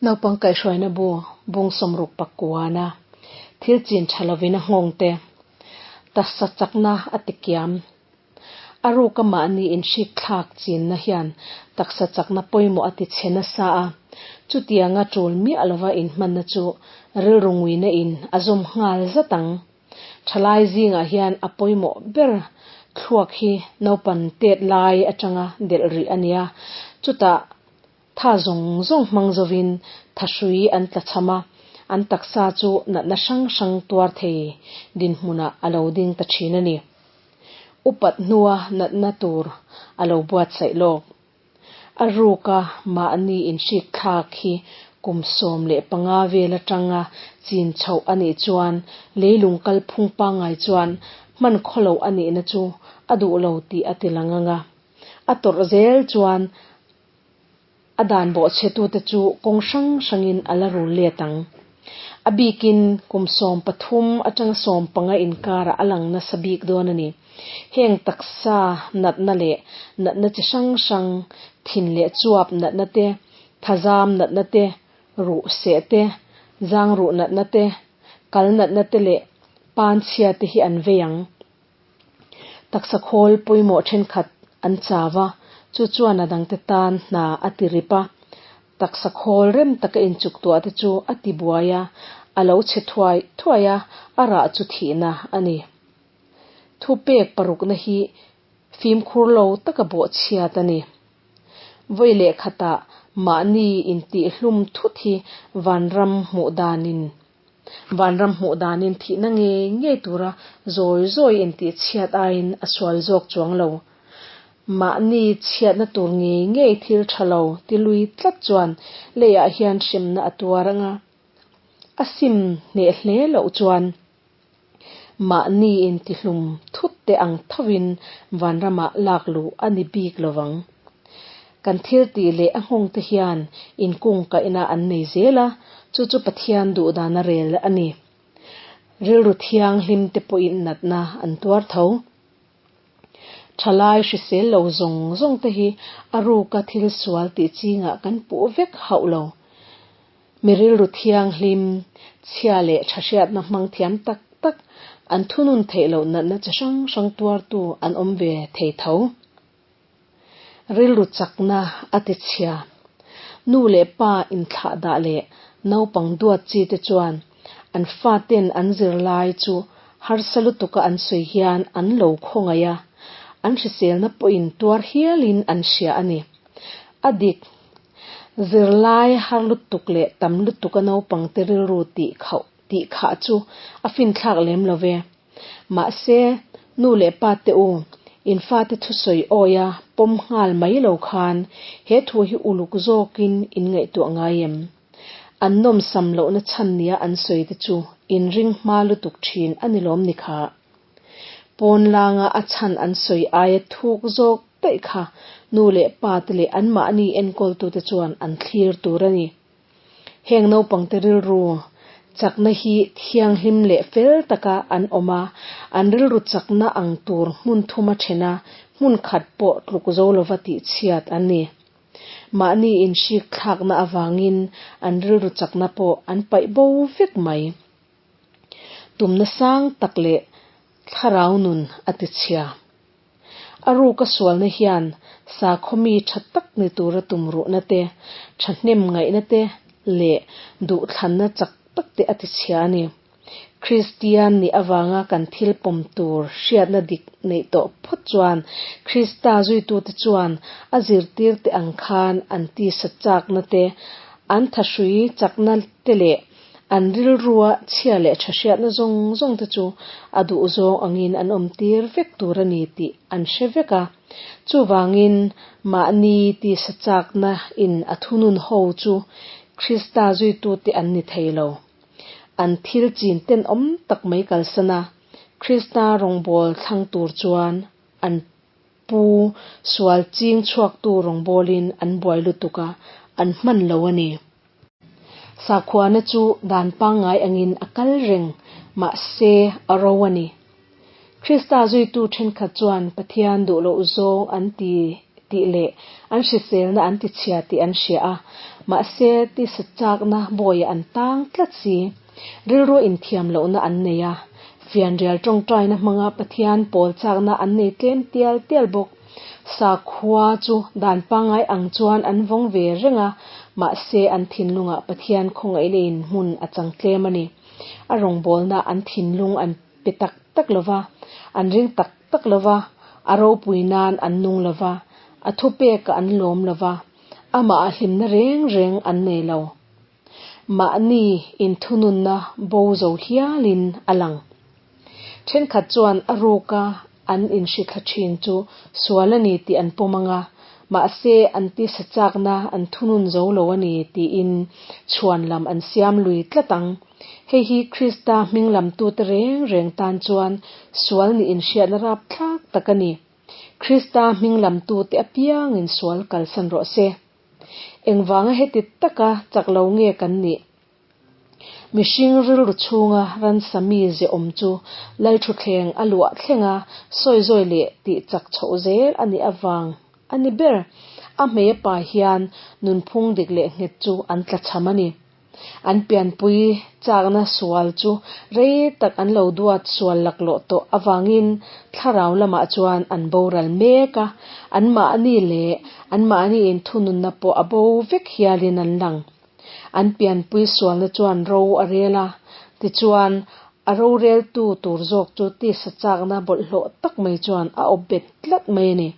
Naupang kaihhruaina bu bung 60 pakuana thil chin tha lovin a nghawng te, taksa chakna a ti kiam. A ruka mahni inhrik thlak chinna hian taksa chakna pawimawh a ti chhe nasa a, chutianga tul miah lova inhmanna chu rilru nguina in a zawm nghal zat ang. Thalai zingah hian a pawimawh ber thluak hi naupan tet lai atanga delh rih a nia, chutah Tha zawng zawng hmang zovin thahrui an tlachham a, an taksa chu natna hrang hrang tuar thei dinhmunah a lo ding ta thin a ni. Upat hnua natna tur a lo buatsaih lawk. A ruka mahni inhrik thlak hi kum 15 vel atanga chin chhoh a nih chuan leilung kalphung pangngai chuan hman khawlo a nihna chu a duh lo tih a ti lang ang a. A tawrh zel chuan a dan bawhchhetute chu kawng hrang hrangin a la rul let ang. A bikin kum 13 atanga 15 inkarah a lang nasa bik dawn a ni. Heng taksa natna leh natna chi hrang hrang, thin leh chuap natna te, thazam natna te, ruh seh te, zang ruh natna te, kal natna te leh panchhia te hi an vei ang. Taksa khawl pawimawh thenkhat an chau a, chu chuan a dangte tan hna a ti rip a. Taksa khawl rem taka inchuktuah te chu a ti buai a, a lo chhe thuai thuai a, a rah chu thihna a ni. Thupek parukna hi fimkhur lo taka bawhchhiat a ni. Vawi leh khatah mahni intihhlum thut hi vanram hmuh danin Vanram hmuh danin thihna ngei ngei tura zawi zawi intih chhiat aiin a sual zawk chuang lo. Mahni chhiatna tur ngei ngei thil tha lo ti lui tlat chuan leiah hian hremna a tuar ang a, a sim hneh hle loh chuan mahni intihlum thut te ang thovin vanramah lak luh a ni bik lovang. Kan thil tih leh a nghawng te hian inkungkaihna an nei zel a, chu chu Pathian duhdana rel a ni. Rilru thianghlim te pawhin natna an tuar tho. Thalai hrisel lo zawng zawng te hi a ruka thil sual tih chingah kan puh vek hauh lo. Mi rilru thianghlim, chhia leh tha hriatna hmang thiam tak tak, an thunun theih loh natna chi hrang hrang tuartu an awm ve thei tho. Rilru chakna a ti chhia. Nu leh pa inthlah dah leh naupang duat chi te chuan an faten an zirlai chu harsa lutuka an sawi hian an lo khawngaih a, an hriselna pawhin tuar hialin an hria a ni. A dik, zirlai har lutuk leh tam lutuka naupangte rilru tih khauh tih khah chu a finthlak lem lo ve. Mahse, nu leh pa te u, in fate thusawi awia pawm nghal mai lo khan he thu hi uluk zawkin in ngaihtuah ngai em? An nawmsam lohna chhan nia an sawi te chu in ring hma lutuk thin a ni lawm ni kha? Pawn langa a chhan an sawi aia thuk zawk daih kha nu leh pa te leh anmahni enkawltute chuan an thlir tur a ni. Heng naupangte rilru chakna hi thianghlim leh fel taka an awm a, an rilru chakna ang tur hmun thuma thena hmun khat pawh tluk zo lova tihchhiat an ni. Mahni inhrik thlakna avangin an rilru chakna pawh an paih bo vek mai. Tumna sang tak leh thlarau nun a tichhia. A ruka sualna hian sakhaw mi tha tak ni tura tumruhna te, thahnem ngaihna te leh duhthlanna chak tak te a tichhia a ni. Kristian nih avanga kan thil pawm tur hriatna dik neih tawh phawt chuan Krista zuitute chuan a zirtirte ang khan an tisa chakna te, an thahrui chakna te leh An rilrua chhia leh tha hriatna zawng zawng te chu a duh zawng angin an awm tir vek tur a ni tih an hre vek a. Chuvangin mahni tisa chakna in a thunun ho chu Krista zuitute an ni thei lo. An thil chin tenawm tak mai kalsan a, Krista rawngbawl thlang tur chuan an pu sual ching chhuaktu rawngbawlin an buai lutuk a, an hman lo a ni. Sakhuana chu dan pangngai angin a kal reng, mahse a ro a ni. Krista zuitu thenkhat chuan Pathian duh loh zawng an ti tih leh an hriselna an ti chhia tih an hria a. Mahse, tisa chakna bawiah an tang tlat si. Rilru inthiam lohna an nei a, fianrial tawngtaina hmanga Pathian pawl chakna an nei tlem tial tial bawk. Sakhua chu dan pangngai ang chuan an vawng ve reng a, mahse an thinlungah Pathian khawngaihna in hmun a chang tlem a ni. A rawngbawlna an thinlung an pe tak tak lo va, an ring tak tak lo va, a ropui nan an nung lo va, a thupekah an lawm lo va, amah hlimna reng reng an nei lo. Mahni inthununna bo zo hialin a lang. Thenkhat chuan a ruka an inhrithla thin chu sual a ni tih an pawm ang a, mahse an tisa chakna an thunun zo lo a ni tiin chhuan lam an siam lui tlat ang. Hei hi Krista hming lamtute reng reng tan chuan sual nih inhriatna rapthlak tak a ni. Krista hming lamtute apiangin sual kalsan rawh se. Engvanga heti taka chak lo nge kan nih? Mihring rilru chhunga ransa mi ze awm chu Lalthuthleng a luah thlenga sawizawi leh tih chak chhoh zel a nih avang a ni ber. A hmei pa hian nunphung dik leh nghet chu an tlachham a ni. An pianpui chakna sual chu rei tak an lo duat sual laklawh tawh avangin thlarau lamah chuan an boral mek a, anmahni leh anmahni inthununna pawh a bo vek hialin an lang. An pianpui sualna chuan ro a rel a, tichuan a roreltu tur zawk chu tisa chakna bawlhhlawh tak mai chuan a awp bet tlat mai a ni.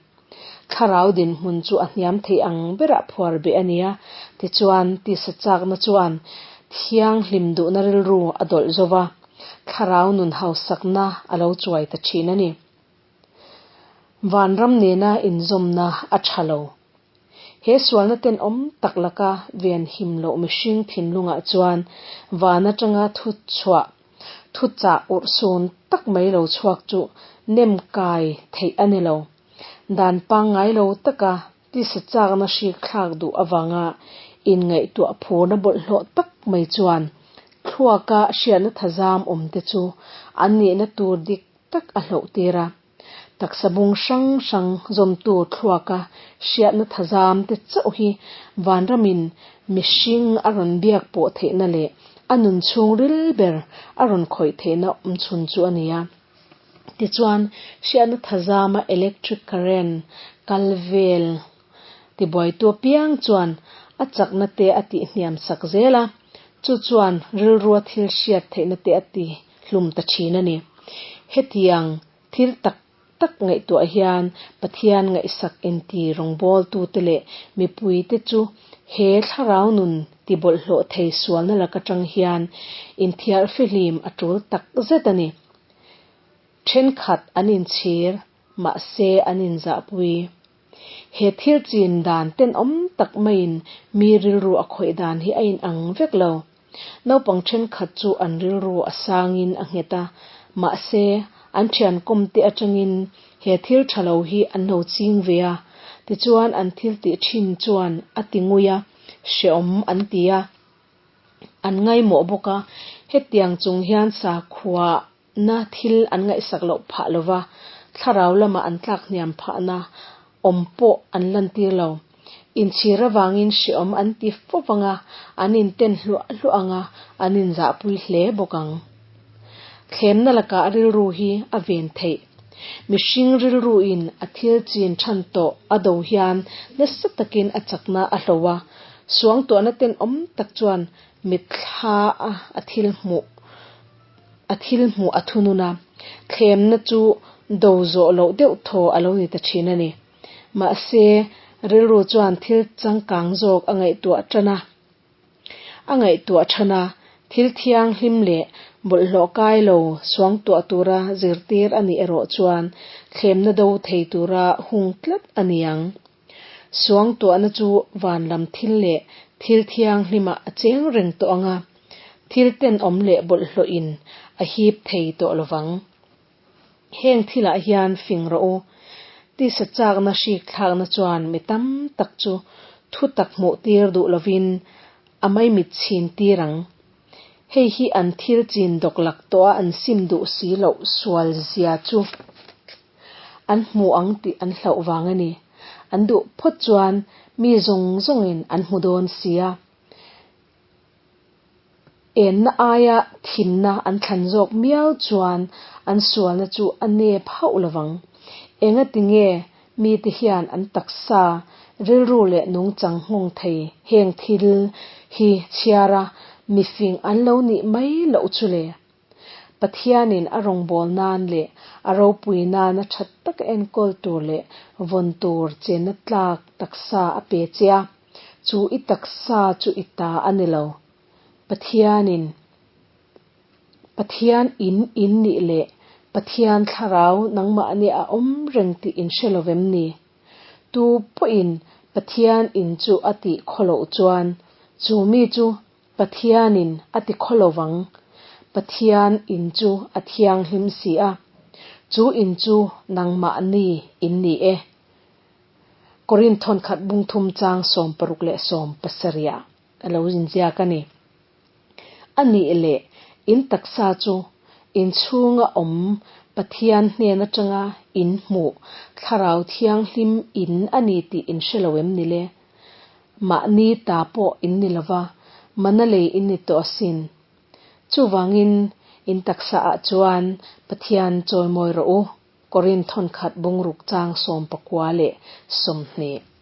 Thlarau dinhmun chu a hniam thei ang berah phuar beh a ni a, tichuan tisa chakna chuan thianghlim duhna rilru a dawlh zo va, thlarau nun hausakna a lo chuai ta thin a ni. Vanram nena inzawmna a tha lo. He sualna tenawm tak laka ven him loh mihring thinlungah chuan van atanga thu chhuah, thu chah urhsun tak mai lo chhuak chu nem kai theih a ni lo. Dan pangngai lo taka tisa chakna hrik thlak duh avanga inngaihtuah phurna bawlhhlawh tak mai chuan thluaka hriatna thazam awmte chu an nihna tur dik tak a hloh tir a. Taksa bung hrang hrang zawmtu thluaka hriatna thazam te chauh hi vanramin mihring a rawn biak pawh theihna leh a nun chhungril ber a rawn khawih theihna awmchhun chu a ni a. Tichuan, hriatna thazama electric current kal vel tibuaitu apiang chuan a chakna te a tihhniam sak zel a, chu chuan rilrua thil hriat theihna te a ti hlum ta thin a ni. Hetiang thil tak tak ngaihtuah hian Pathian ngaihsak inti rawngbawltute leh mipuite chu he thlarau nun ti bawlhhlawh thei sualna lak atang hian inthiar fihlim a tul tak zet a ni. Thenkhat an inchhir, mahse an inzahpui. He thil chin dan tenawm tak maiin mi rilru a khawih dan hi a inang vek lo. Naupang thenkhat chu an rilru a sangin a nghet a, mahse an thiankawmte atangin he thil tha lo hi an lo ching ve a, tichuan an thil tih thin chuan a ti ngui a, hreawm an ti a, an ngaimawh bawk a, hetiang chung hian sakhua Na thil an ngaihsak loh phah lo va, thlarau lama an tlak hniam phahna awm pawh an lantir lo. Inchhir avangin hreawm an ti fo vang a, an inten hluah hluah ang a, an inzahpui hle bawk ang. Thlemna lakah rilru hi a ven theih. Mihring rilruin a thil chin than tawh a do hian nasa takin a chakna a hlo a, suangtuahna tenawm tak chuan mitthla a thil hmuh A thil hmuh a thunun a, thlemna chu do zawh loh deuh thaw a lo ni ta thin a ni. Mahse, rilru chuan thil changkang zawk a ngaihtuah tan a, a ngaihtuah than a, thil thianghlim leh bawlhhlawh kai lo suangtuah tura zirtir a nih erawh chuan thlemna do thei tura hung tlat a ni ang. Suangtuahna chu van lam thil leh thil thianghlimah a cheng reng tawh ang a, thil tenawm leh bawlhhlawhin a hip thei tawh lo vang. Heng thilah hian fing rawh u. Tisa chakna hrik thlakna chuan mi tam tak chu thu tak hmuh tir duh lovin a maimit chhin tir ang. Hei hi an thil chin dawklak tawha an sim duh si loh sual zia chu. An hmu ang tih an hlauh vang a ni. An duh phawt chuan Mi zawng zawngin an hmu dawn si a. Enna aia thimna an thlan zawk miau chuan an sualna chu a nep hauh lovang. Engati nge mite hian an taksa, rilru leh nungchang nghawng thei heng thil hi chhiara mifing an lo nih mai loh chu le? Pathianin a rawngbâwl nân leh a ropui nâna ṭhat taka enkawl tûr leh vawn tûr chenna tlâk taksa a pe che a, chu i taksa chu i ta a ni lo. Pathianin Pathian in in nih leh Pathian thlarau nangmahni a awm reng tih in hre lo vem ni? Tu pawhin Pathian in chu a tih khaw loh chuan chu mi chu Pathianin a ti khaw lo vang. Pathian in chu a thianghlim si a, chu in chu nangmahni in ni e. Korinth thawnkhat bungthum chang 60 leh 70 a lo inziak a ni. A nih leh in taksa chu inchhunga awm Pathian hnen atanga in hmuh Thlarau Thianghlim in a ni tih in hre lo em ni le? Mahni ta pawh in ni lova, mana lei in ni tawh asin. Chuvangin in taksa ah chuan Pathian chawimawi rawh u, Korinth thawnkhat bungruk chang 19 leh 20.